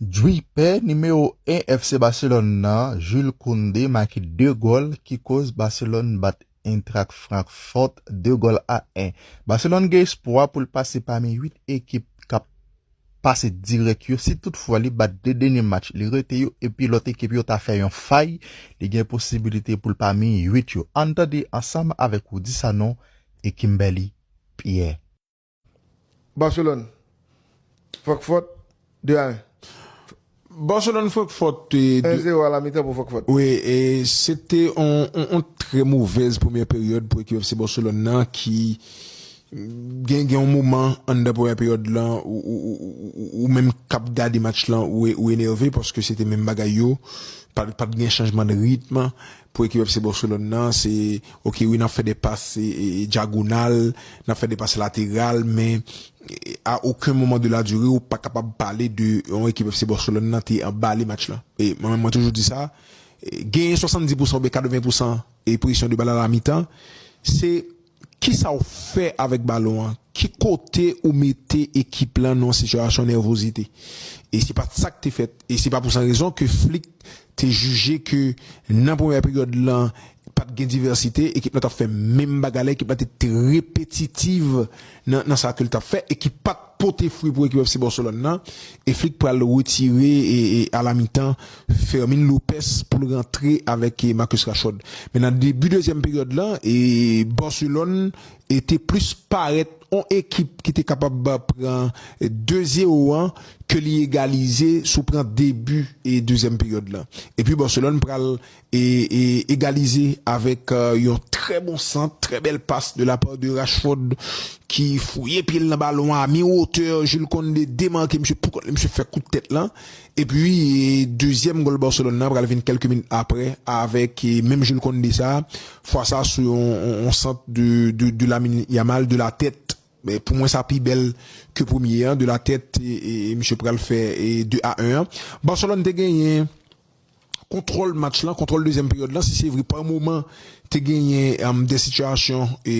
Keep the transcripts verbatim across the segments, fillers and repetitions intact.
Jwipe nimewo en F C Barcelone nan, Jules Koundé make de gòl ki koz Barcelone bat Eintracht Francfort de gòl a en. Barcelone gen espwa pou l pase pami uit ekip k ap pase dirèk yo si toutfwa li bat de dènye match li rete yo epi lòt ekip yo ta fè yon fay, li gen posibilite pou l pami uit yo. Ann tande ansanm avèk Rudy Sanon e Kimberly Pierre. Barcelone, Francfort, de a en. Barcelone Francfort te. En zewo a la mitan pou Francfort. Wi, e se te yon, yon, yon trè movèz premyè peryòd pou ekip F C Barcelone nan ki gen gen yon moman anndan premyè peryòd lan ou, ou, ou, ou, ou menm k ap gade match lan ou, ou enève paske se te menm bagay yo. Pa, pa t gen chanjman de ritm pou ekip F C Barcelone nan. Se, ok, wi, n ap fè de pas e, e, e, dyagonal, n ap fè de pas lateral, men e, a okenn moman de la dire, ou pa kapab pale de yon ekip F C Barcelone nan te anbale match lan. E mwen menm, mwen toujou di sa, e, genyen swasanndis pousan oubyen katreven pousan e presyon de bal a la mitan, se kisa w fè avèk balon an, ki kote ou mete ekip lan nan yon sitiyasyon nèvozite. E se pa t sa k te fèt. E se pa pou sa rezon ke Flick te jije ke nan premyè peryòd lan, pa t gen divèsite, ekip lan t ap fè menm bagay la, ekip lan te, te repetitiv nan, nan sa ke l t ap fè, e ki pa t pote fwi pou ekip F C Barcelone nan. E Flick pral retire e, e, a la mitan Fermin Lopez pou l rantre avèk e, Marcus Rashford. Men nan debi dezyèm peryòd lan, e Barcelone e te plis parèt yon ekip ki te kapab pran de zewo an ke li egalize si w pran debi e dezyèm peryòd lan. Epi Barcelone pral e, e, egalize avèk e, yon trè bon sant, trè bèl pas de la part de Rashford ki fouye pye l nan balon an a mi wotè, Jules Koundé demanke misye pou kont li, misye fè kout tèt lan. Epi e, dezyèm gòl Barcelone nan pral vin kèlke minit aprè avèk e, menm Jules Koundé sa, fwa sa sou yon, yon, yon sant de, de, de Lamine Yamal de la tèt. Men pou mwen sa pi bèl ke premye an, de la tèt e, e, e misye pral fè e, de a en an. Barcelone te genyen kontwòl match lan, kontwòl dezyèm peryòd lan, si se vre pa moman te genyen um, de sitiyasyon e,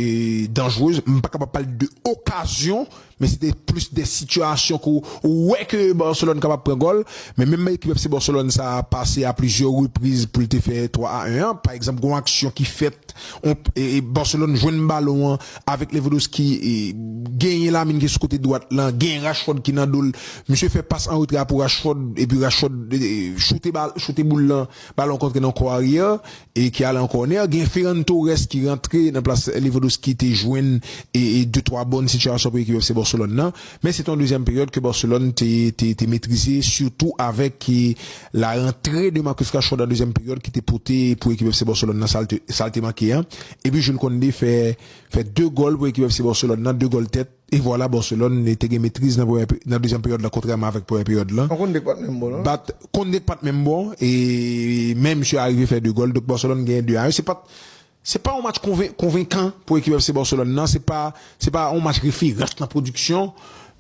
danjrez. M pa kapab pale de okazyon, men se te plis de sitiyasyon ke ou wè ke Barcelone kapab pran gòl. Men menm ekip F C Barcelone sa pase a plizyè repriz pou l te fè twa a en an. Pa egzanp, gen yon aksyon ki fèt, on, e, e Barcelone jwenn balon an avèk Lewandowski, e, genyen Lamine ki sou kote dwat lan, genyen Rashford ki nan do l. Misye fè pas an retrè a pou Rashford, epi Rashford e, e, choute, bal, choute boul lan, balon kontre nan kò aryè e ki ale an kònè. Gen Ferran Torres ki rantre nan plas Lewandowski te jwenn e, e de twa bòn sitiyasyon pou ekip F C Barcelone nan. Men se te yon dezyèm peryòd ke Barcelone te, te, te metrize, sitou avèk e, la rantre de Marcus Rashford an dezyèm peryòd ki te pote pou ekip F C Barcelone nan sa l te, sa l te manke an. Epi Jules Koundé fè, fè de gòl pou ekip F C Barcelone nan, de gòl tèt. E vwala Barcelone te gen metriz nan, premyè pe- nan dezyèm peryòd la kontrèman avèk premyè peryòd la. An Koundé k pa t menm bon non. Bat Koundé k pa t menm bon e men misye arive fè de gòl. Donk Barcelone genyen de a en. Se pa t- se pa yon match konven- konvenkan pou ekip F C Barcelone nan. Se pa se pa yon match referans nan pwodiksyon.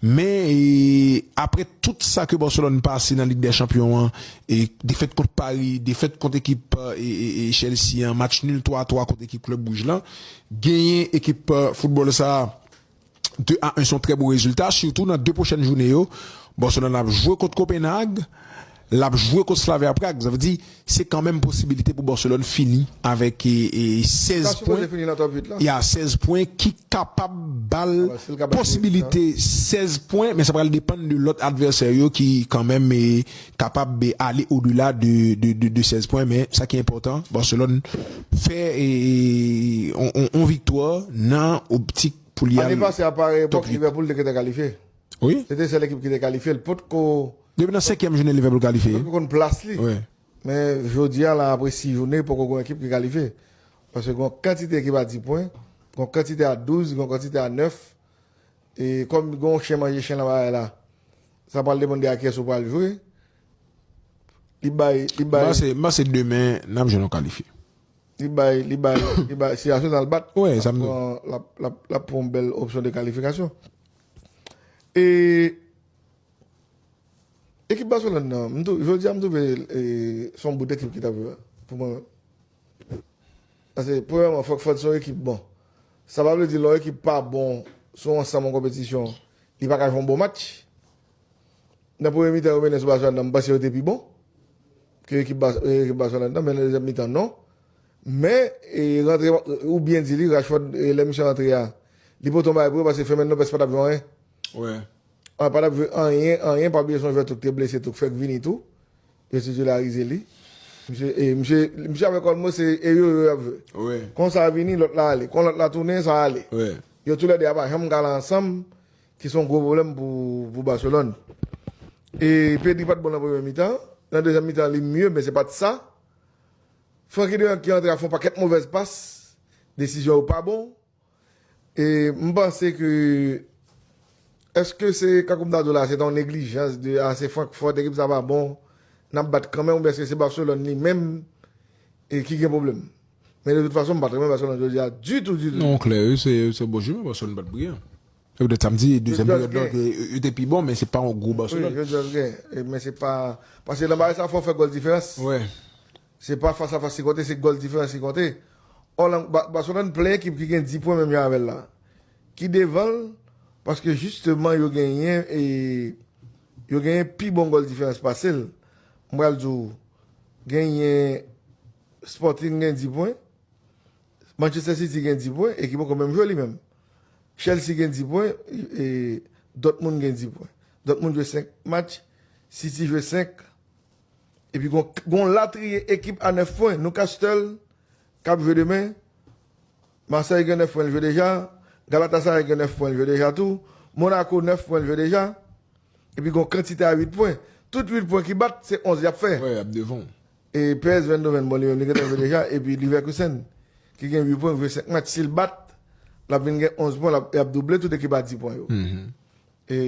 Men e, apre tout sa ke Barcelone pase nan Lig dè Chanpyon an, e defèt kont Paris, defèt kont ekip e, e, e Chelsea an, match nil twa twa kont ekip Klèb Wouj lan, genyen ekip e, foutbòl sa a de a en se yon trè bon rezilta, sitou nan de pwochèn jounen yo. Barcelone ap jwe kont Copenhague, l ap jwe kont Slavia Prague. Sa vle di, se kanmenm posibilite pou Barcelone fini avèk e, e, sèz pwen. Sa sipoze fini nan top uit la. Ya, sèz pwen ki kapab ba l posibilite sèz pwen, men sa pral depann de lòt advèsè yo ki kanmenm e, kapab e, ale odela de, de, de, de sèz pwen. Men sa ki enpòtan, Barcelone fè e, e, on, on, on viktwa nan optik pou li al. Ane pase a, pa epòk Liverpool te gentan kalifye. Wi. Se te sèl ekip ki te kalifye. L potko. Depi nan senkyèm jounen Liverpool kalifye. Potko konn plas li. Wi. Men jodi a la, apre sis jounen, poko gen ekip ki kalifye. Paske gen yon kantite ekip a dis pwen, gen yon kantite a douz, gen yon kantite a nèf. E kòm gen yon chen manje chen nan bagay la, sa pral depann de a kiyès ou pral jwe. Li bay, li bay. M panse, m panse demen, n ap jwenn yon kalifye. Li bay, li bay, li bay, si Arsenal bat, l ap pran, l ap, l ap, l ap pran yon bèl opsyon de kalifikasyon. E ekip Barcelone nan, m tou, jodi a m twouve e, se yon bout ekip ki t ap jwe pou mwen menm. Paske, premyèman, fòk Frankfort se yon ekip bon. Sa pa vle di lè yon ekip pa bon sou ansanm yon konpetisyon, li pa ka jwe yon bon match. Nan premye mitan, yo mennen sou Barcelona, m panse yo te pi bon ke ekip Bar- eh, ekip Barcelona nan, men nan dezyèm mitan, non. Men, e, rantre, ou byen di li, Rashford, e, lè misye rantre a, li pote yon bagay pou yo, paske Fermin Lopez pa t ap jwe anyen. Wè. Ah, pa t ap jwe anyen, anyen, pa bliye se yon jwè tou ki te blese tou, k fèk vini tou. Yo titularize li. Misye, e, misye, misye avèk Olmo, se e yo, yo, y ap jwe. Wè. Kon sa vini, lòt la ale. Kon lòt la tounen, sa ale. Wè. Yo toulède a pa janm ka la ansanm, ki se yon gwo pwoblèm pou, pou Barcelone. E Pedri pa t bon nan premye mitan. Nan dezyèm mitan, li mye, men se pa t sa. Francky de Jong ki antre a fè yon pakèt movèz pas. Desizyon yo pa bon. E m panse ke, èske se, kankou m ta di w la, se ta yon neglijans de, ah, se Frankfort, ekip sa pa bon, n ap bat kanmenm, oubyen èske se Barcelone li menm e ki gen pwoblèm? Men de tout fason, m pa t renmen Barcelone jodi a ditou, ditou. Non, klè, wi, se se bon jimè, Barcelone pa t briyan. Se poutèt sa m di, dezyèm Yo just peryòd la, gen- ke yo te pi bon, men se pa yon gwo Wi, Barcelone. yo just gen. E, men se pa, paske nan bagay sa, fò w fè gòl diferans. Wè. Se pa fas a fas ki konte, se gòl diferans ki konte. Òlan, Ba- Barcelone plen ekip ki gen dis pwen menm jan avè l la. Ki devan l, paske jisteman yo genyen, e, yo genyen pi bon gòl diferans pase l. M pral di w, genyen Sporting gen dis pwen, Manchester City gen dis pwen, e ki poko menm jwe li menm. Chelsea gen dis pwen, e, Dortmund gen dis pwen. Dortmund jwe senk match, City jwe senk. Epi gon, gon latriye ekip a nèf pwen. Newcastle, k ap jwe demen. Marseille gen nèf pwen, l jwe deja. Galatasaray gen nèf pwen, l jwe deja tou. Monaco, nèf pwen, l jwe deja. Epi gon kantite a uit pwen. Tout uit pwen ki bat, se onz y ap fè. Wè, y ap devan. E P S V Eindhoven, bon, li menm, li gentan jwe deja. Epi Leverkusen, ki gen uit pwen, jwe senk match. Si l bat, l ap vin gen onz pwen, l ap, y ap double tout ekip a dis pwen yo. E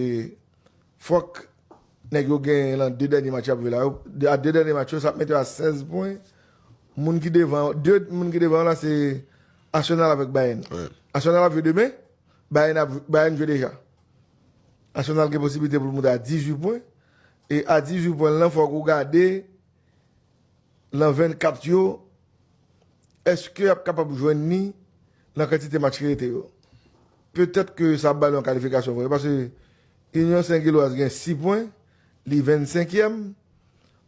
fòk nèg yo genyen lan de dènye match y ap jwe la. Yo, de, a de dènye match yo, sa ap mete yo a sèz pwen. Moun ki devan, de moun ki devan yo la, se Arsenal avèk Bayern. Wè. Arsenal ap jwe demen, Bayern ap, Bayern jwe deja. Arsenal gen posiblite pou l monte a dizuit pwen. E a dizuit pwen lan, fòk ou gade lan vennkat yo, èske y ap kapab jwenn li lan kantite match ki rete yo? Petèt ke sa ap ba nou yon kalifikasyon vre. Paske Union Saint-Gilloise gen sis pwen, li vennsenkyèm.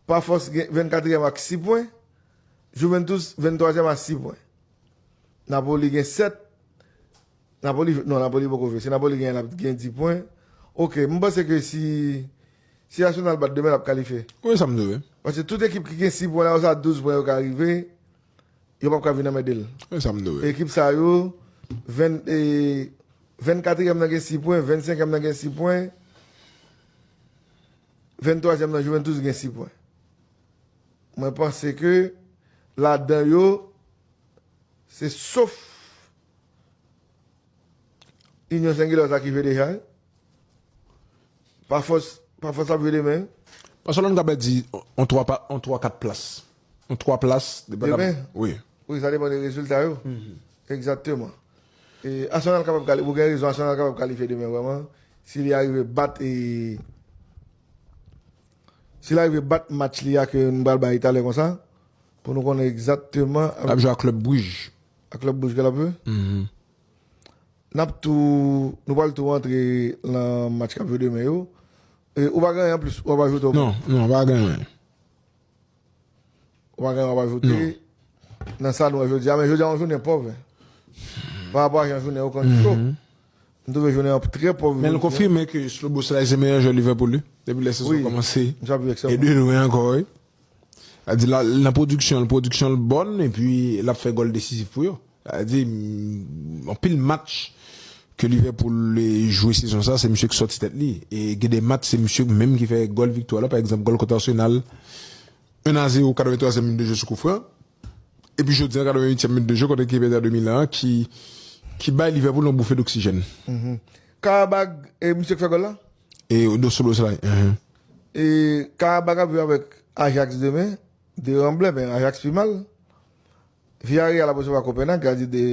Pafos gen vennkatriyèm ak sis pwen. Juventus venntwazyèm a sis pwen. Napoli gen sèt. Napoli, non, Napoli poko jwe. Si Napoli genyen, l ap gen dis pwen. Ok, m panse ke si, si Arsenal bat demen, l ap kalifye. Wi, sa m di wi. Paske tout ekip ki gen sis pwen la, yo sa douz pwen yo ka rive, yo p ap ka vin anmède l. Wi, sa m di wi. Ekip sa yo, ven, e, vennkatriyèm nan gen sis pwen, vennsenkyèm nan gen sis pwen, venntwazyèm nan Juventus gen sis pwen. Mwen panse ke ladan yo, se sof Union Saint-Gilloise la ki jwe deja, wi. Pafos, Pafos ap jwe demen. Barcelone ka pèdi on twa pa, on twa kat plas. On twa plas. Depandan. Demen? Wi. Wi, sa depann de rezilta yo. Egzakteman. E Arsenal kapab kali-, ou gen rezon, Arsenal kapab kalifye demen vrèman. Si li arive bat, e, si li arive bat match li a ke nou pral bay talè konsa, pou nou konnen egzakteman L ap jwe ak Club Brugge. Ak Club Brugge ke l ap jwe. N ap tou, nou pral tou rantre nan match k ap jwe demen yo. E, ou pa gen anyen anplis, ou pa ajoute. Non, non, pa gen anyen. Ou pa gen anyen w ap ajoute nan sa nou wè jodi a, men jodi a yon jounen pòv. Pa rapò a jan jounen yo konn cho. M twouve jounen an trè pòv. Men l konfime ke Szoboszlai se meyè jwè Liverpool, wi, depi lè sezon kòmanse. E de lwen ankò, wi. Sa di la, nan pwodiksyon l, pwodiksyon l bòn, epi l ap fè gòl desizif pou yo. Sa di, anpil match ke Liverpool jwe sezon sa, se misye ki sòti tèt li. E gen de match, se misye menm ki fè gòl viktwa la. Pa egzanp, gòl kont Arsenal, un a zéro, katreventwazyèm minit de jeu sou koufran. Epi jodi a, katreventuityèm minit de jeu, kont ekip Inter de Milan an, ki, ki bay Liverpool yon boufe doksijèn. Karabag, e misye k fè gòl la? E Szoboszlai. E Karabag ap jwe avèk Ajax demen. De ranblè, men Ajax pi mal. Villarreal ap resevwa Copenhague, sa di de,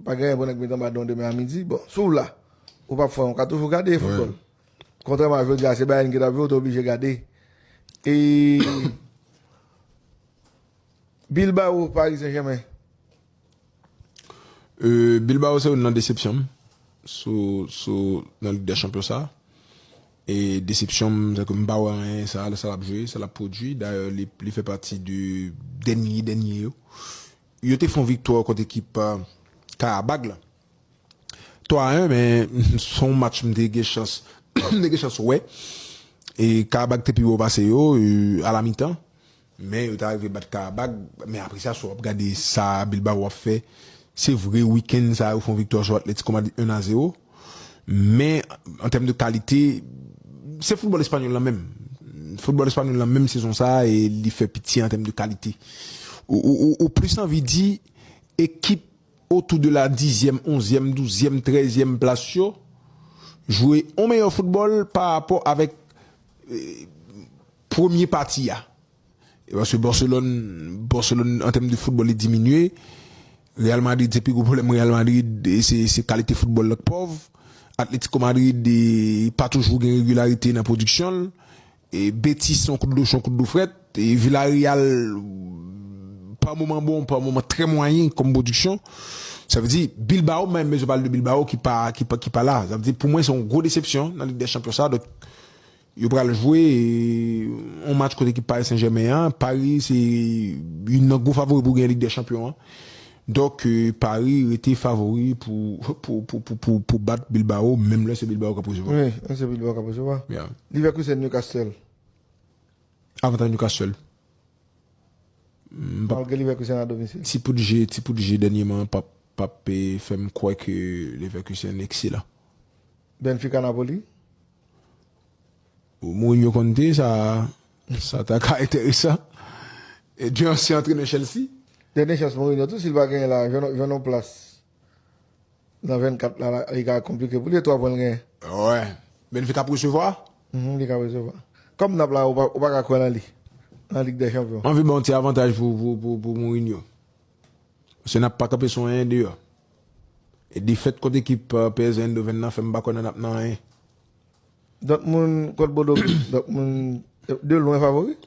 pa gen anyen pou nèg met anba don demen a midi. Bon, si w la, ou p ap fè yon ka toujou gade foutbòl. Kontrèman a jodi a, se Bayern ki t ap jwe, ou te oblije gade. E Bilbao, Paris Saint-Germain. Euh, Bilbao se youn nan desepsyon m sou, sou, nan Lig dè Chanpyon sa. E desepsyon m, se ke m pa wè anyen, sa, sa l ap jwe, sa l ap pwodui. Dayè, li, li fè pati de dènye, dènye yo. Yo te fè yon viktwa kont ekip, euh, Karabag la. twa a en, men se yon match m te gen chans, m te gen chans wè. E Karabag te pi wo pase yo, euh, a la mitan. Men yo ta rive bat Karabag. Men apre sa, si w ap gade sa Bilbao ap fè, se vre, wikenn sa, yo fè yon viktwa sou Atletico Madrid en a zéro. Men, an tèm de kalite, se foutbòl espanyòl lan menm. Foutbòl espanyòl lan menm sezon sa, e li fè piti an tèm de kalite. Ou, ou, ou, ou plis anvi di, ekip otou de la dizyèm, onzyèm, douzyèm, trèzyèm plas yo, jwe yon meyè foutbòl pa rapò avèk, eh, premye pati a. E paske Barcelone, Barcelone, an tèm de foutbòl, li diminye. Real Madrid, se pi gwo pwoblèm Real Madrid, e se, se kalite foutbòl la k pòv. Atletico Madrid, e pa toujou gen regilarite nan pwodiksyon l. E Betis, se yon kout dlo cho, yon kout dlo frèt. E Villarreal, pa moman bon, pa moman trè mwayen kòm pwodiksyon. Sa vle di, Bilbao, mwen menm bezwen pale de Bilbao ki pa, ki pa, ki pa la. Sa vle di, pou mwen, se yon gwo desepsyon nan Lig dè Chanpyon sa. Donk, yo pral jwe, e, yon match kont ekip Paris Saint-Germain an. Paris, se youn nan gwo favori pou genyen Lig dè Chanpyon an. Donk, e, Paris rete favori pou, pou, pou, pou, pou, pou bat Bilbao, menm lè se Bilbao k ap resevwa. Wi, se Bilbao k ap resevwa. Yeah. Leverkusen, Newcastle. Avantaj Newcastle. M p ap Malgre Leverkusen a domisil. Ti pout je, ti pout je dènyèman p ap, p ap, e, fè m kwè ke Leverkusen ekselan. Benfica, Napoli. Mourinho konn te, sa, sa ta ka enteresan. E Dieu ansyen antrenè Chelsea. Dènye chans Mourinho tou, si l pa genyen la, jwenn, jwenn yon plas nan vennkat la, la, li ka konplike pou li, e twa pwen l genyen. Wè. Benfica ap resevwa? Mhm, li ka resevwa. Kòm n ap la, ou pa, ou pa ka kwè nan li. Nan Lig dè Chanpyon. Mwen anvi ba yon ti avantaj pou, pou, pou, pou Mourinho. Paske n ap pa kanpe sou anyen deyò. E defèt kont ekip, euh, P S V Eindhoven nan fè m pa kwè nan n ap nan anyen. Dortmund kont Bodo Glimt, Dortmund de lwen favori.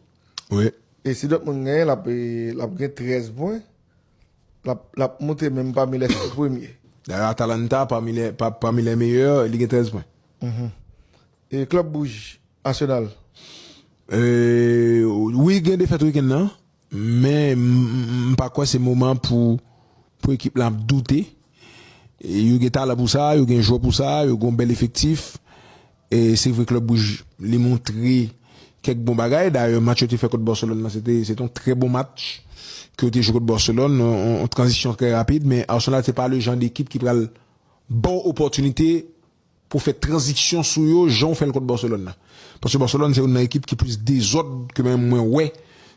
Wi. E si Dortmund genyen, l ap, l ap gen trèz pwen. L ap, l ap moute menm pami lè senk premye. Dayè, Atalanta, pami lè, pa, pami lè meyè, li gen trèz pwen. Mhm. E Club Brugge, Arsenal. E, wi, gen defèt wikenn nan. Men, m, m, m pa kwè se moman pou, pou ekip la ap doute. E yo gen talan pou sa, yo gen jwè pou sa, yo gen yon bèl efektif. E se vre Club Brugge, li montre kèk bon bagay. Dayè, match yo te fè kont Barcelone nan, se te, se te yon trè bon match ke yo te jwe kont Barcelone, yon, yon, yon tranzisyon trè rapid. Men Arsenal, se pa le jan de ekip ki pral ba w opòtinite pou fè tranzisyon sou yo, jan w fè l kont Barcelone nan. Paske Barcelone se youn nan ekip ki plis dezòd ke menm mwen wè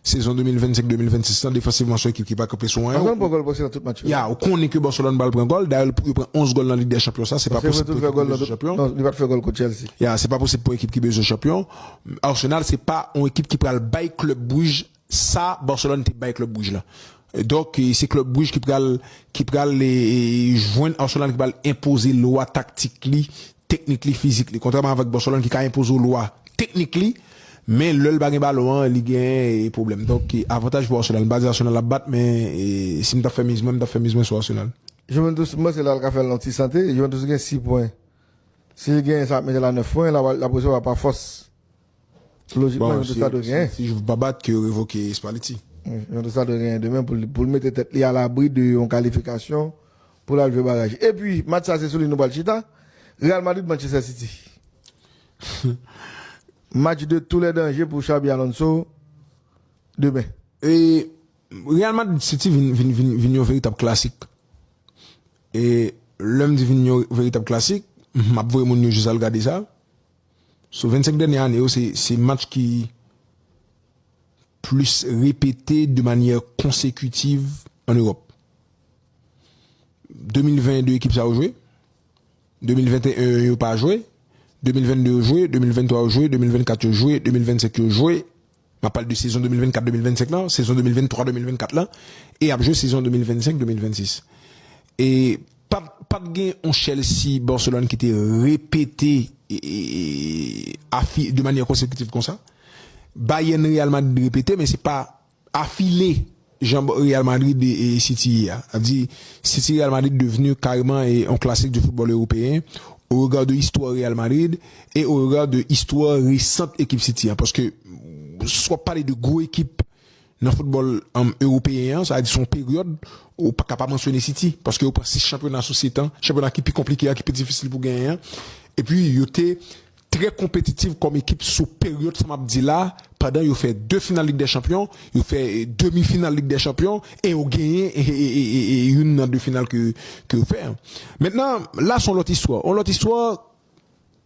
sezon de mil vennsenk de mil vennsis lan, defansivman se yon ekip ki pa kanpe sou anyen. Barcelone pran gòl prèske nan tout match yo. Ya, ou konnen ke Barcelone pral pran gòl, dayè pou yo pran onz gòl nan Lig dè Chanpyon sa, se pa posib pou ekip ki bezwen chanpyon. Non, li pa t fè gòl kont Chelsea. Ya, se pa posib pou ekip ki bezwen chanpyon. Arsenal se pa yon ekip ki pral bay Club Brugge sa Barcelone te bay Club Brugge la. Donk, e, se Club Brugge ki pral, ki pral, e, e, jwenn Arsenal ki pral enpoze lwa taktik li, teknik li, fizik li. Kontrèman avèk Barcelone ki ka enpoze w lwa teknik li, men lè l pa gen balon an, li gen, e, pwoblèm. Donk, e, avantaj pou Arsenal. M pa di Arsenal ap bat, men, e, si m t ap fè miz mwen, m t ap fè miz mwen sou Arsenal. Juventus, m panse la l ka fè l yon ti sante. Juventus gen sis pwen. Si l genyen, sa ap mete l a nèf pwen, l ap, l ap resevwa pa fòs. Lojikman, Juventus ta dwe genyen. Si, si Juve pa bat, ke yo revoke Spalletti. Wi, Juventus ta dwe genyen demen pou l, pou l mete tèt li alabri de yon kalifikasyon pou l al jwe baraj. Epi, match sa, se sou li nou pral chita. Real Madrid, Manchester City. Match de tous les dangers pou Xabi Alonso demen. E Real Madrid City vin, vin, vin, vin yon veritab klasik. E lè m di vin yon veritab klasik, m ap voye moun yo jis al gade sa. Sou vennsenk dènye ane yo, se, se match ki plis repete de manyè konsekitiv an Ewòp. De mil ven de ekip sa yo jwe. De mil venteyen yo pa jwe. De mil vennde yo jwe. De mil venntwa yo jwe. De mil vennkat yo jwe. De mil vennsenk yo jwe. M ap pale de sezon de mil vennkat de mil vennsenk lan, sezon de mil venntwa de mil vennkat lan, e y ap jwe sezon de mil vennsenk de mil vennsis. E pa t, pa t gen yon Chelsea, Barcelone ki te repete, e, e, e, afi-, de manyè konsekitiv konsa. Bayern, Real Madrid repete, men se pa afile jan Real Madrid e, e City ye a. Sa vle di, City Real Madrid devni kareman, e, yon klasik di foutbòl ewopeyen. au regard de istwa Real Madrid e au regard de istwa resant ekip City an. Paske si w ap pale de gwo ekip nan foutbòl um, ewopeyen an, sa vle di se yon peryòd, ou pa ka pa mansyone City, paske yo pran sis chanpyona sou sèt an, chanpyona ki pi konplike a, ki pi difisil pou genyen an. Epi yo te trè konpetitif kòm ekip sou peryòd sa m ap di la, pandan yo fè de final Lig dè Chanpyon, yo fè demi final Lig dè Chanpyon, e yo genyen e, e, e, e, e youn nan de final ke, ke yo fè. Mentnan, la se yon lòt istwa. Yon lòt istwa,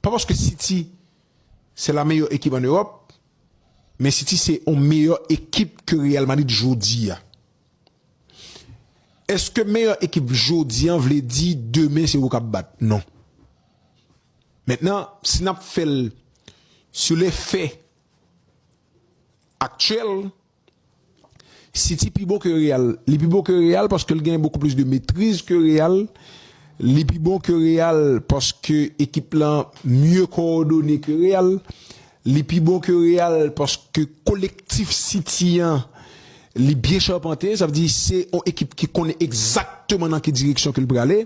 pa paske City se la meyè ekip an Ewòp, men City se yon meyè ekip ke Real Madrid jodi a. Èske meyè ekip jodi an vle di demen se ou k ap bat? Non. Mentnan, si n ap fè l sou lè fè aktyèl, City pi bon ke Real. Li pi bon ke Real paske l gen beaucoup plus de maîtrise ke Real. Li pi bon ke Real paske ekip lan mye kowòdone ke Real. Li pi bon ke Real paske kolektif City an li byen chapante. Sa vle di se yon ekip ki konnen egzakteman nan ki direksyon ke l prale.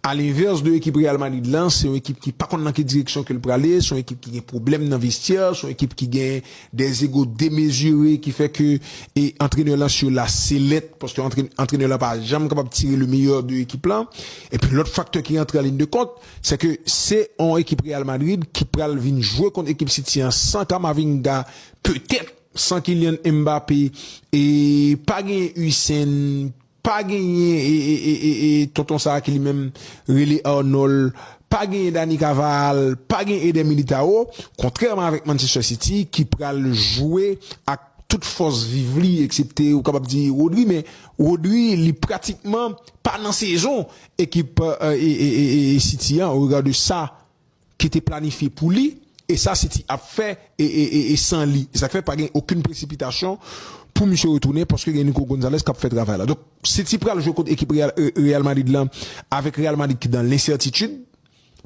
Alenvès de ekip Real Madrid lan, se yon ekip ki pa konn nan ki direksyon ke l prale, se yon ekip ki gen pwoblèm nan vestyè, se yon ekip ki gen des égos démesurés ki fè ke e antrenè lan sur la sellette, paske antre- antrenè lan pa janm kapab tire le meilleur de ekip lan. Epi lòt faktè ki rantre an liy de kont, se ke se yon ekip Real Madrid ki pral vin jwe kont ekip City an san Camavinga, petèt san Kylian Mbappé, e pa gen Hussein, pa genyen e, e, e, e, e tonton sa a ki li menm rele Arnold, pa genyen Dani Carvajal, pa gen Eder Militao, kontrèman avèk Manchester City ki pral jwe ak tout fòs viv li, eksepte ou kapab di Rodri, men Rodri li pratikman pa nan sezon ekip e, e, e, e, e City an, o rega de sa ki te planifye pou li, e sa City ap fè e, e, e, e san li. E sa k fè pa gen okenn presipitasyon pou misye retounen paske gen Nico Gonzalez k ap fè travay la. Donk, City pral jwe kont ekip Real, e, Real Madrid lan avèk Real Madrid ki dan lensètitid,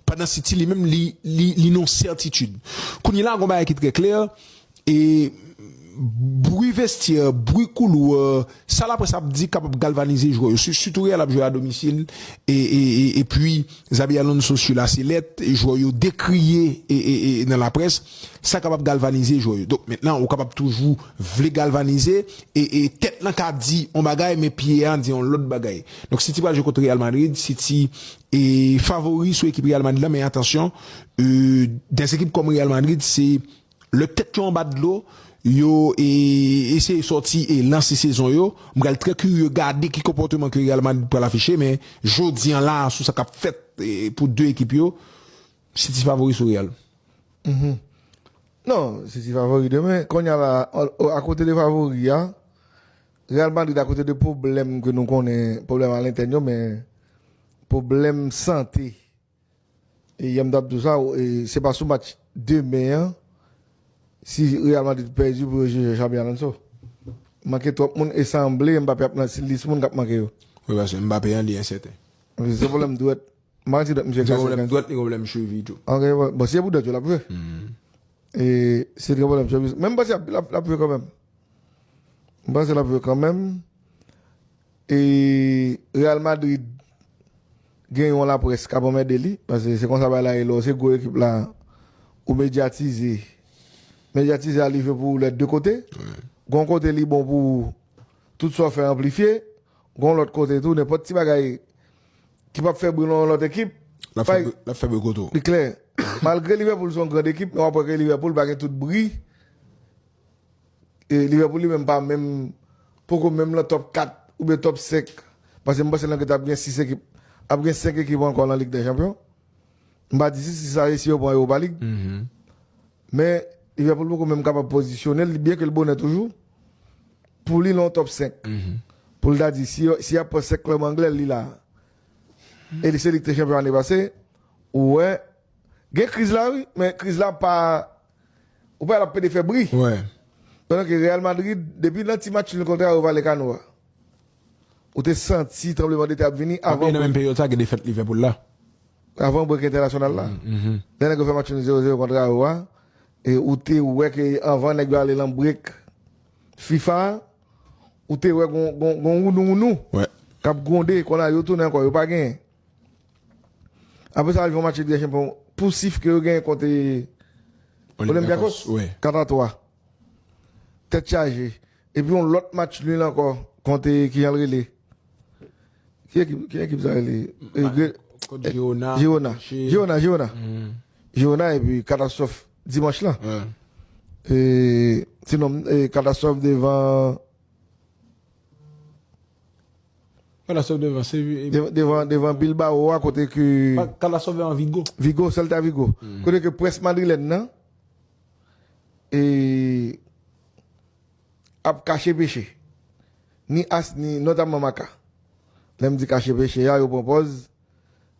pandan City li menm li, li, li nan sètitid. Kounye la, gon bagay ki trè klè, e bri vestyè, bri koulwa, sa laprès ap di kapab galvanize jwè yo. Si- Sitou Real ap jwe a domisil, e, e, e, epi Xabi Alonso sur la sellette, jwè yo dekriye e, e, e, nan laprès, sa kapab galvanize jwè yo. Donk, mentnan, ou kapab toujou vle galvanize, e, e tèt lan ka di yon bagay, men pye a di yon lòt bagay. Donk, City pral jwe kont Real Madrid, City e favori sou ekip Real Madrid la, men atansyon, e, des ekip kòm Real Madrid, se lè tèt yo anba dlo, yo e, eseye sòti e lanse sezon yo. M pral trè kirye gade ki konpòteman ke Real Madrid pral afiche, men jodi an la, sou sa k ap fèt e, pou de ekip yo, City favori sou Real. Non, City favori demen. Kounye a la, akote de favori a, Real Madrid akote de pwoblèm ke nou konnen, pwoblèm alentèn yo, men pwoblèm sante. E yè m t ap di w sa, e se pa sou match demen an, si Real Madrid pèdi pou yo jije Xabi Alonso. Manke twòp moun e sanble Mbappé ap nan lis moun k ap manke yo. Wi, paske Mbappé an li ensèten. Se pwoblèm dwèt. M pa di dwèt misye kase. Li gen pwoblèm dwèt, li gen pwoblèm chevi tou. Ok, bon, bon, si se pou dwèt yo l ap jwe. E se li gen pwoblèm chevi. Men m panse l ap, l ap, l ap jwe kanmenm. M panse l ap jwe kanmenm. E Real Madrid gen yon laprès k ap anmède li. Paske se konsa bagay la ye, lè w se gwo ekip la, ou medyatize. Medyatize a rive pou ou lè de kote. Gon kote li bon pou tout sa w fè anplifye. Gon lòt kote tou, nenpòt ti bagay ki p ap fè bri nan yon lòt ekip. L ap fè bri, l ap fè bri kote w. Li klè. Malgre Liverpool se yon grand ekip, men w ap wè ke Liverpool pa gen tout bri. E Liverpool li menm pa menm, poko menm nan top kat oubyen top senk. Paske m panse nan gen ap gen sis ekip, ap gen senk ekip ankò nan Lig dè Chanpyon. M pa di si, si sa e si yo pran Europa League. Men Liverpool poko menm kapab pozisyone l, byen ke l bonè toujou, pou li nan top senk. Pou l ta di, si, si y ap pran senk klèb anglè, li la. E li se li ki te chanpyon ane pase, ou wè, gen kriz la wi, men kriz la pa, ou pa wè l ap pede fè bri. Pandan ke Real Madrid, depi nan ti match nul kontra Rayo Vallecano a, ou te santi tranblemanntè ap vini avan. Nan menm peryòd sa, gen defèt Liverpool la. Avan brek entènasyonal la. Lè nèg yo fè match nul zewo zewo kont Rayo a, e ou te wè ke anvan nèg yo ale nan brek FIFA a, ou te wè gon, gon, gon wounou wounou k ap gwonde, kounye a yo tounen ankò, yo pa genyen. Apre sa, al jwe yon match Lig dè Chanpyon pousif ke yo genyen kont Olympiakos, kat a twa. Tèt chaje. Epi yon lòt match nil ankò kont, ki jan l rele? Ki ekip, ki ekip sa rele? Girona. Girona, Girona, Girona. Girona epi katastwòf dimanch lan. Sinon, katastwòf devan Katastwòf devan, se devan, devan Bilbao a, kote ke katastwòf devan Vigo. Vigo, Celta Vigo. Kote ke près madrilèn nan ap kache peche. Ni as, ni notamman Maka. Lè m di kache peche a, yo pran pòz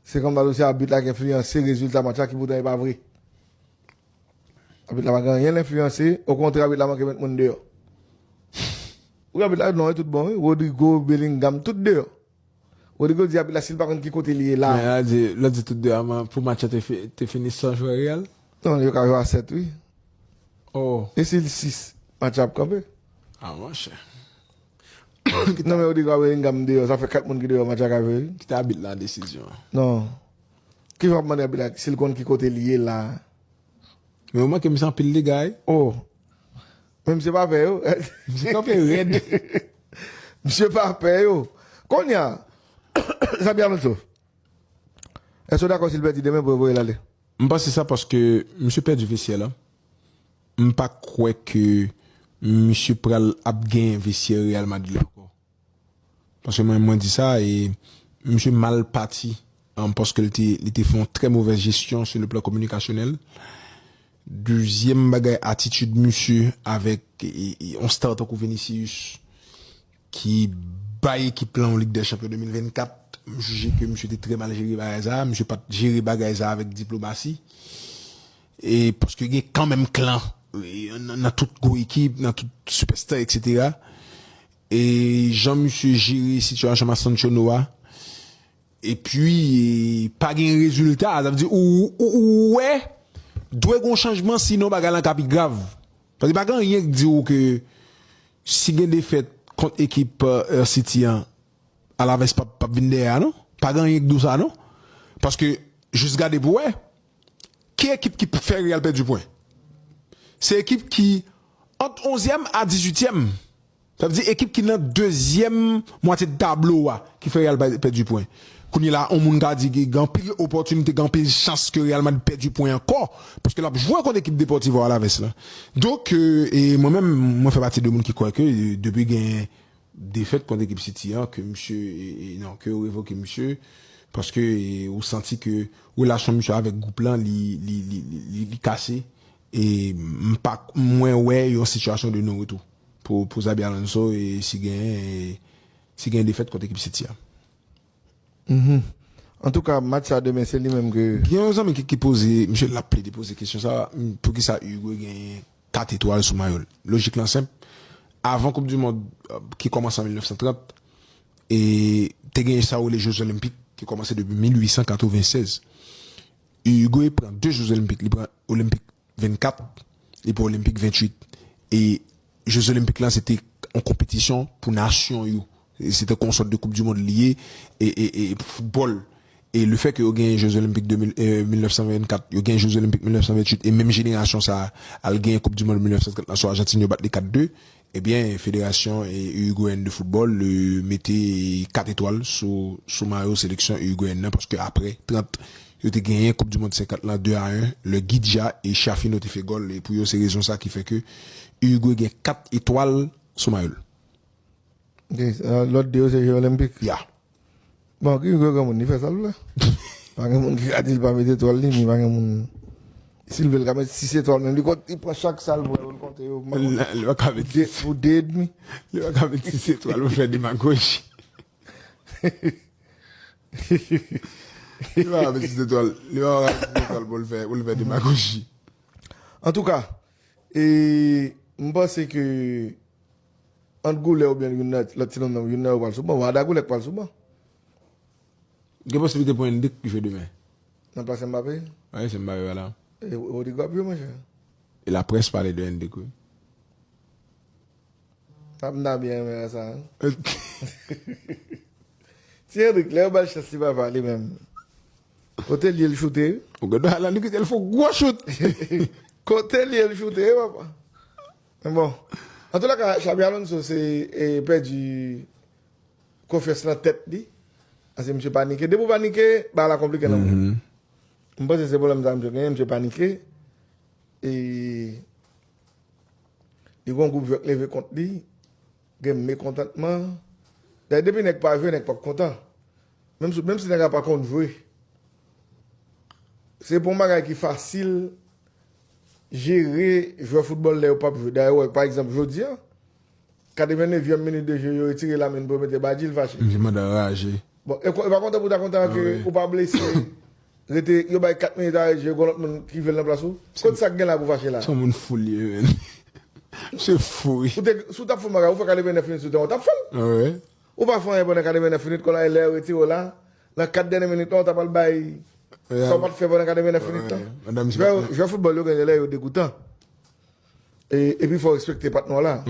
se kòm ta di w se abit la ki enfliyanse rezilta match la, ki poutan e pa vre. Abit la pa gen anyen l enfliyanse, okontrè, abit la manke met moun deyò. Wi, abit la non, e tout bon, wi. Rodrygo, Bellingham, tout deyò. Rodrygo di abit la si l pa konn ki kote li ye la. Men la di, la di tout deyò, men pou match la te, fi- te fini san jwè Real? Non, yo ka jwe a sèt, wi. Oh. E si l sis, match la ap kanpe. Ah, monchè. Non, men Rodrygo a Bellingham deyò, sa fè kat moun ki deyò, match la ka jwe, wi. Kite abit la desizyon an. Non. Ki jan w ap mande abit la si l konn ki kote li ye la? Men ou manke misye anpil dega, wi. Oh. Men misye pa pè yo. Misye kanpe rèd. Misye pa pè yo. Kounye a, Xabi Alonso, èske w dakò si l pèdi demen pou yo voye l ale? M panse sa paske misye pèdi vestyè la. M pa kwè ke misye pral ap genyen vestyè Real Madrid la ankò. Paske mwen, mwen di sa, e misye mal pati, um, paske li te, li te fè yon trè movèz jesyon sou le plan kominikasyonèl. Dezyèm bagay, atitid misye avèk e, e, yon star tankou Vinicius ki bay ekip lan yon Lig dè Chanpyon de mil vennkat, m jije ke misye te trè mal jere bagay sa, misye pa t jere bagay sa avèk diplomasi. E paske gen kanmenm klan e, nan, nan tout gwo ekip, nan tout sipèsta, etsetera. E jan misye jere sitiyasyon Mastantuono a, epi e, pa gen rezilta, sa vle di ou, ou, ou wè, dwe gen yon chanjman, sinon bagay lan ka pi grav. Paske pa gen anyen k di w ke si gen defèt kont ekip, euh, City an, Alaves p ap, p ap vin dèyè a, non. Pa gen anyen k di w sa, non. Paske, jis gade pou wè, ki ekip ki fè Real pèdi pwen? Se ekip ki ant onzyèm a dizuityèm. Sa vle di ekip ki nan dezyèm mwatye tablo a ki fè Real pè- pèdi pwen. Kounye la, yon moun ka di gen anpil opòtinite, gen anpil chans ke Real Madrid pèdi pwen ankò, paske l ap jwe kont ekip Deportivo Alaves la. Donk, euh, e mwen menm, mwen fè pati de moun ki kwè ke, euh, depi gen defèt kont ekip City an, ke misye, e, e, non, ke yo revoke misye, paske, e, ou santi ke relasyon misye avèk gwoup lan, li, li, li, li, li, li kase, e m pa, mwen wè yon sitiyasyon de non retou pou, pou Xabi Alonso, e si gen, e, si gen defèt kont ekip City a. Mhm. Antouka, match sa demen, se li menm ke Gen yon zanmi ki, ki poze, misye l ap plede poze kesyon sa, m, poukisa Uruguay gen kat etwal sou mayo l? Lojik lan senp. Avan Koup di Mond, euh, ki kòmanse an mil nèf san trant, e te gen sa yo rele Jeux Olympiques, ki kòmanse depi mil uit san katreven sèz. Uruguay pran de Jeux Olympiques, li pran Olenpik vennkat, li pran Olenpik ventuit. E Jeux Olympiques lan, se te yon konpetisyon pou nasyon yo. E se te yon sòt de Koup di Mond li ye, e, e, e pou foutbòl. E le fè ke yo genyen Jeux Olympiques de mil, euh, mil nèf san vennkat, yo genyen Jeux Olympiques mil nèf san ventuit, e menm jenerasyon sa a al genyen Koup di Mond mil nèf san trant lan sou Ajantin, yo bat li kat de, ebyen, Federasyon, e, Uruguayèn de Foutbòl, euh, mete kat etwal sou, sou mayo seleksyon irigweyèn nan, paske apre trant, yo te genyen Koup di Mond senkant lan de a en, lè Guidja e Chafino te fè gòl, e pou yo, se rezon sa ki fè ke Uruguay gen kat etwal sou mayo l. Ok, euh, lòt de yo se Jeux Olympiques. Ya. Bon, ki gwo granmoun, li fè sa l vle. Pa gen moun ki ka di l pa met etwal li, ni pa gen moun. Si l vle, l ka met sis etwal menm. Li kont, li pran chak sa l vle, pou l konte yo. Li pa ka met sis. Pou de edmi. Li pa ka met sis etwal pou fè demagoji. Li pa ka met sis etwal. Li pa ka met sis etwal pou l fè, pou l fè demagoji. Antouka, e, m panse ke ant Goulè oubyen youn nan, lòt ti nonm nan, youn nan yo pral sou ban. Arda Güler k pral sou ban. Gen posiblite pou Endrick jwe demen. Nan plas Mbappé? Wi, se Mbappé pa la. E Rodrygo ap jwe, monchè. E laprès pale de Endrick, wi. N ap, n ap byen renmen wè sa, wi. Ti Endrick, lè yo ba l chans, li pa pale menm. Kote l ye l choute, wi. Ou gen dwa al li kite l fè yon gwo chout. Kote l ye l choute, wi, papa. Men bon. Antoulèka, Xabi Alonso se e, pèdi konfyans nan tèt li. Paske misye panike. Depi w panike, bagay la konplike nan men w. M panse se pwoblèm sa misye genyen, misye panike. E li gen yon gwoup jwè k leve kont li, gen mekontantman. Dayè, depi nèg pa jwe, nèg p ap kontan. Menm si, menm si nèg la pa konn jwe. Se pa yon bagay ki fasil jere jwè foutbòl lè yo p ap jwe. Dayè, w wè, pa egzanp, jodi a, katrevennevyèm minit de jeu, yo retire Lamine pou yo mete Badji, l fache. Misye mande anraje. Bon, e ko- e pa kontan pou ta kontan ke ou pa blese. Rete, yo bay kat minit a jwe, gon lòt moun ki vle l nan plas ou. Kot sa k gen la pou fache la? Se yon moun fou li ye, menn. Misye fou, wi. Ou te, si w t ap fè yon bagay, ou fè katrevenèf minit sou teren, ou t ap fè l. Ou pa fè anyen pandan katrevenèf minit, kounye a lè yo retire w la, nan kat dènye minit la, ou ta pral bay sa w pa t fè pandan katrevenèf minit la. Jwè, jwè foutbòl yo gen lè yo degoutan. E, epi fò w respekte patnè w la.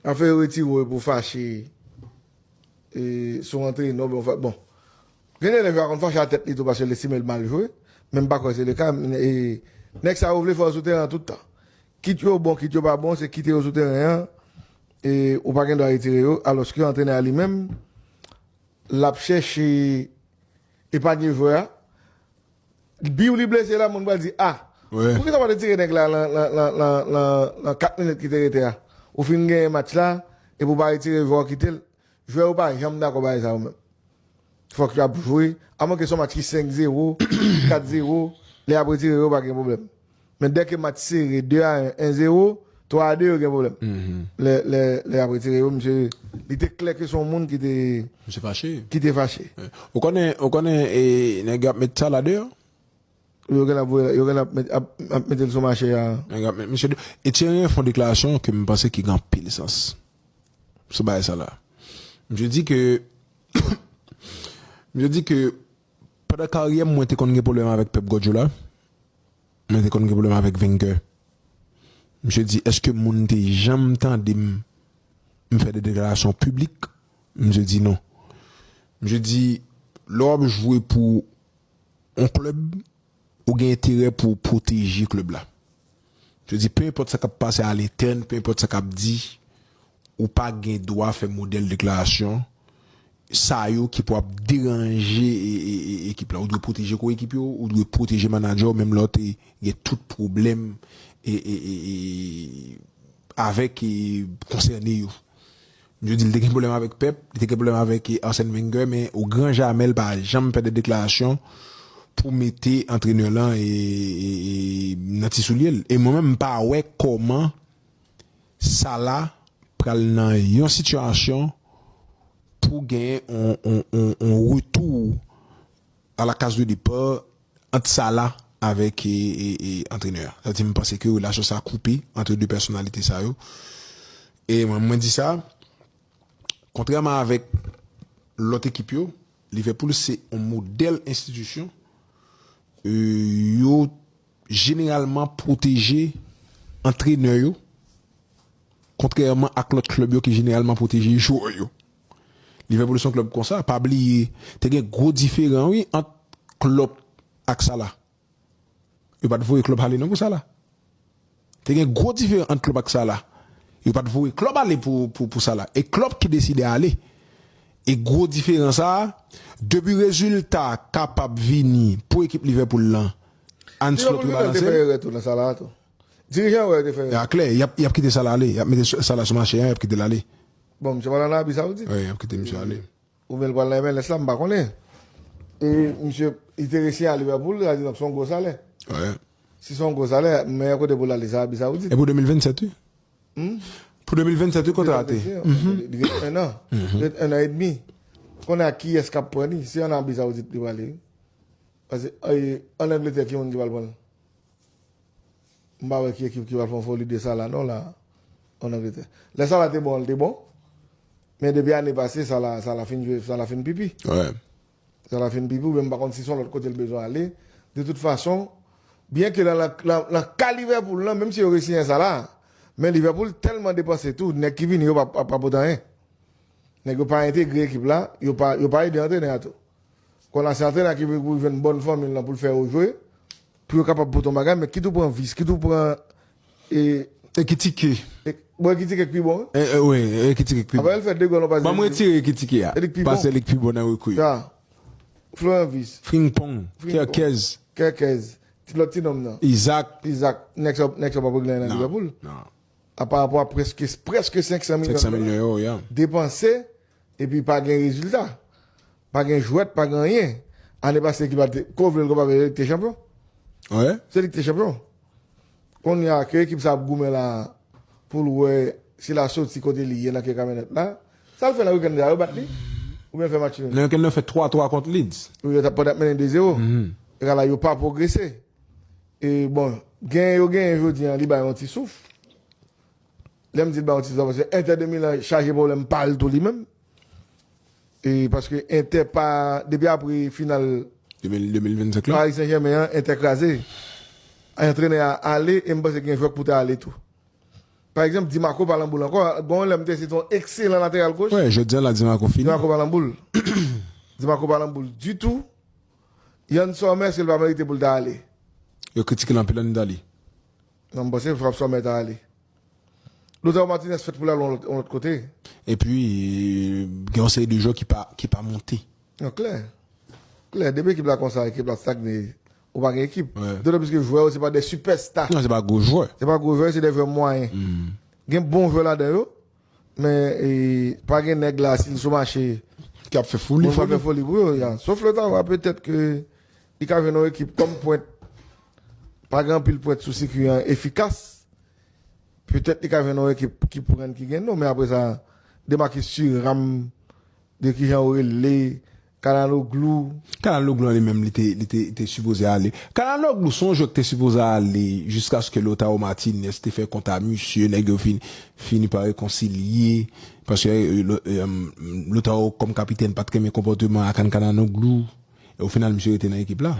Afè yo retire w pou fache e, sou antrenè, bon, fè, bon. Gen de lè jwè a konn fache a tèt li tou paske l estime l mal jwe, men m pa kwè se le ka. E, nèg sa yo vle fè w sou teren an tout tan. Kit yo bon, kit yo pa bon, se kite yo sou teren an. E, ou pa gen dwa retire yo, alòske antrenè a li menm, l ap chèche epanye jwè a. Bi w li blese la, moun pral di, a, poukisa w pa retire nèg la nan, nan, nan, nan, nan, nan kat minit ki te rete a? Ou fin genyen match la, epi w pa retire jwè w kite l. Jwè yo pa janm dakò bagay sa yo menm. Fòk y ap jwe, amwen ke se yon match ki senk zewo, kat zewo, lè y ap retire yo, pa gen pwoblèm. Men dèke match sere, de a en, en zewo, twa a de, yo gen pwoblèm. Lè, lè, lè y ap retire yo, misye, li te klè ke se yon moun ki te, Misye fache. Ki te fache. Ou konnen, ou konnen, e, nèg yo ap met sa la deyò? Yo gen ap voye, yo gen ap met, ap, ap mete l sou mache a. Nèg ap met misye de-, e Thierry Henry fè yon deklarasyon ke m panse ki gen anpil sans sou bagay sa la. Misye di ke, misye di ke pandan karyè m, mwen te konn gen pwoblèm avèk Pep Guardiola. Mwen te konn gen pwoblèm avèk Wenger. Misye di, èske moun te janm tande m, m fè de deklarasyon piblik? Misye di non. Misye di, lè w ap jwe pou yon klèb, ou gen enterè pou w pwoteje klèb la. Misye di, pe enpòt sa k ap pase a lentèn, pe enpòt sa k ap di, ou pa gen dwa fè modèl deklarasyon sa yo ki pou ap deranje e, e, e, ekip la. Ou dwe pwoteje ko ekip yo, ou dwe pwoteje manadjè w, menm lè w te gen tout pwoblèm e, e, e, e, avèk e, konsène yo. Misye di l te gen pwoblèm avèk Pep, li te gen pwoblèm avèk e, Arsène Wenger, men o gran jamè l pa janm fè de deklarasyon pou mete antrenè lan e, e, e, nan ti soulye l. E mwen menm, m pa wè kòman Salah pral nan yon sitiyasyon pou gen yon, yon, yon, yon retou à la case de départ ant Salah avèk e, e, e, antrenè a. Sa vle di, m panse ke relasyon sa a koupe ant de pèsonalite sa yo. E mwen, mwen di sa, kontrèman avèk lòt ekip yo, Liverpool se yon modèl enstitisyon. E, yo jeneralman pwoteje antrenè yo, kontrèman ak lòt klèb yo ki jeneralman pwoteje jwè yo. Liverpool se yon klèb konsa. Pa bliye, te gen gwo diferan, wi, ant Klopp ak Salah. Yo pa t voye Klopp ale non pou Salah. Te gen gwo diferan ant Klopp ak Salah. Yo pa t voye Klopp ale pou, pou, pou Salah. E Klopp ki deside ale. E gwo diferan sa a, depi rezilta kapab vini pou ekip Liverpool lan, Ancelotti rebalanse. Liverpool menm te fè erè tou nan Salah tou. Dirijan yo te fè erè. A klè, y ap, y ap kite Salah ale. Y ap mete Salah sou mache a, y ap kite l ale. Bon, misye pral nan Arabi Saoudit. Wi, y ap kite misye ale. Oubyen l pral nan M L S la, m pa konnen. E misye, li te resi a Liverpool, sa vle di donk se yon gwo salè. Si se yon gwo salè, meyè kote pou l ale, se Arabi Saoudit. E pou de mil vennsèt, wi. Pou de mil vennsèt, wi, kontra a te. Li gen enn an. Li gen enn an edmi. Konnen a kiyès k ap pran li? Se ann Arabi Saoudit li prale, wi. Paske, e, ann Angletè, ki moun ki pral pran l? M pa wè ki ekip ki pral fè yon foli de Salah non la, ann Angletè. Lè Salah te bon, li te bon. Men depi ane pase, Salah, Salah fin jwe, Salah fin pipi. Salah fin pipi, oubyen m pa konn si se yon lòt kote l bezwen ale. De tout fason, byen ke nan, nan, nan, nan ka Liverpool lan, menm si yo resiyen Salah, men Liverpool tèlman depanse tou, nèg ki vini yo pa, pa, pa pote anyen. Nèg yo pa entegre ekip la, yo pa, yo pa ede antrenè a tou. Kounye a se antrenè ki pou jwenn bòn fòmil lan pou l fè yo jwe, pou yo kapab pote yon bagay, men kit ou pran Vis, kit ou pran e, Ekitike. e, bon, Ekitike k pi bon, wi. E, e, wi, Ekitike k pi Apre bon. l fè de gòl yon pas Ban mwen desizif. Retire Ekitike a. Elik pi bon. Pase lik pi bon nan rekri. Ya. Florent Vis, Frimpong, Frimpong. Kerkez, Kerkez, ti lòt ti nonm nan. Izak. Izak, nèg sa nèg sa pa regle nan Non. Liverpool. Non. A pa rapò a prèske, prèske senk san milyon senk san milyon euro, ya. depanse, epi pa gen rezilta. Pa gen jwèt, pa gen anyen. Ane pase, ekip la te, ko vle l, ko pa vle l, te chanpyon. Wi. Se li ki te chanpyon. Kounye a, ke ekip sa ap goumen la, pou l wè si l a soti kote li ye nan ke kamyonèt la. Sa l fè nan wikenn sa, yo bat li? Oubyen l fè match nil? Nan wikenn nan fè twa twa kont Leeds. Yo t ap, pandan ap mennen de zewo. Mhm. E la, yo pa pwogrese. E bon, genyen yo genyen jodi an, li bay yon ti souf. Lè m di l bay yon ti souf, paske Inter de Milan chaje pwoblèm pa l tou li menm. E paske Inter pa, depi apre final De mil, de mil vennsenk lan. Paris Saint-Germain an, Inter kraze. Antrenè a ale, e m panse gen jwè k pou ta ale tou. Pa egzanp, Di Marco pa nan boul ankò. Bon, lè m te se yon ekselan lateral goch. Wi, jodi an la, Di Marco fini. Di Marco pa nan boul. Di Marco pa nan boul ditou. Yann Sommer, èske l pa merite pou l ta ale? Yo kritike l anpil an Itali. Non, m panse frap Sommer ta ale. Lautaro Martinez fèt pou l al yon lòt, yon lòt kote. Epi, gen yon seri de jwè ki pa, ki pa monte. Non, klè. Klè, depi ekip la konsa, ekip la stagne, ou pa gen ekip. Wi. Dotan plis ke jwè yo, se pa de sipèsta. Non, se pa gwo jwè. Se pa gwo jwè, se de jwè mwayen. Gen bon jwè ladan yo, men e, pa gen nèg la, si l sou mache, Ki ap fè foli, moun pa fè foli. Foli pou yo. Ya. Sof Lautaro, petèt ke li ka jwenn yon ekip kòm pwent. Pa gen anpil pwent sou sikwi an efikas. Petèt li ka jwenn yon ekip ki pran ki gen non, men apre sa, de Marcus Thuram, de kijan ou rele, Calhanoglu. Calhanoglu an li menm, li te, li te, te sipoze ale. Calhanoglu se yon jwè ki te sipoze ale jiskaske Lautaro Martinez te fè kont a misye, nèg yo fin, fini pa rekonsilye. Paske e, Lo- e, um, Lautaro kòm kapitèn pa t renmen konpòteman a Calhanoglu. E o final, misye rete nan ekip la.